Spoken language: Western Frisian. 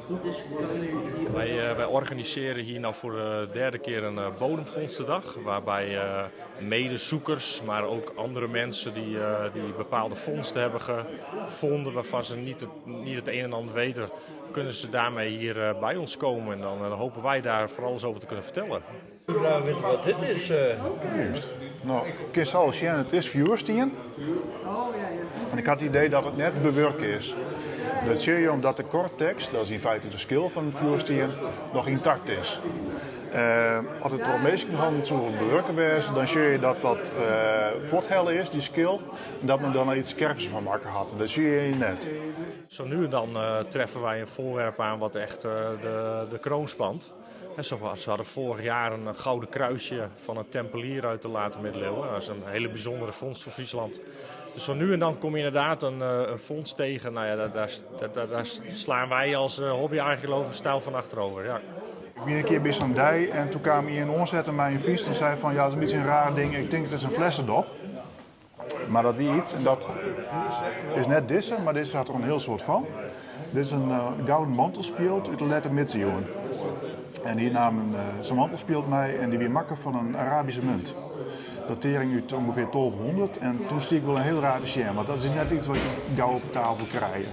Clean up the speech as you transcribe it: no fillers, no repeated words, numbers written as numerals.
Goed is, kan u die Wij organiseren hier nou voor de derde keer een bodemvondstendag. Waarbij medezoekers, maar ook andere mensen die bepaalde vondsten hebben gevonden waarvan ze niet het een en ander weten, kunnen ze daarmee hier bij ons komen. En dan hopen wij daar voor alles over te kunnen vertellen. Ik wil weten wat dit is. Juist. No, kinst al sjen, it is fjoerstien. En ik ha it idee dat it net bewurke is. Dat zie je omdat de cortex, dat is yn feite de skil fan it fjoerstien, noch yntakt is. As it troch minsken hannen soe bewurke wêze, dan sjoch je dat dat fuorthelle is, dy skil, en dat men dan iets skerps fan makke hat. Dat zie je net. Zo nu en dan treffen wij een voorwerp aan wat echt de kroon spant. En zo, ze hadden vorig jaar een gouden kruisje van een tempelier uit de late middeleeuwen. Dat is een hele bijzondere vondst voor Friesland. Dus zo nu en dan kom je inderdaad een vondst tegen. Nou ja, daar slaan wij als hobbyarcheologen stijl van achterover. Ja. Ik bin in kear by sa'n dei en doe kaam ien oansetten mei in fyts en sei fan ja, dat is in bytsje in raar ding. Ik tink it is in flessendop. Mar dat wie iets en dat is net dizze, mar dizze hat der in hiel soad fan. Dit is in gouden mantelspjeld út de lette midsiuwen. En dy naam sa'n mantelspjeld mei en dy wie makke fan in Arabyske munt. Datearring út ûngefear 1200 en doe stie ik wol in hiel raar te sjen, want dat is net iets wat je gau op tafel krije.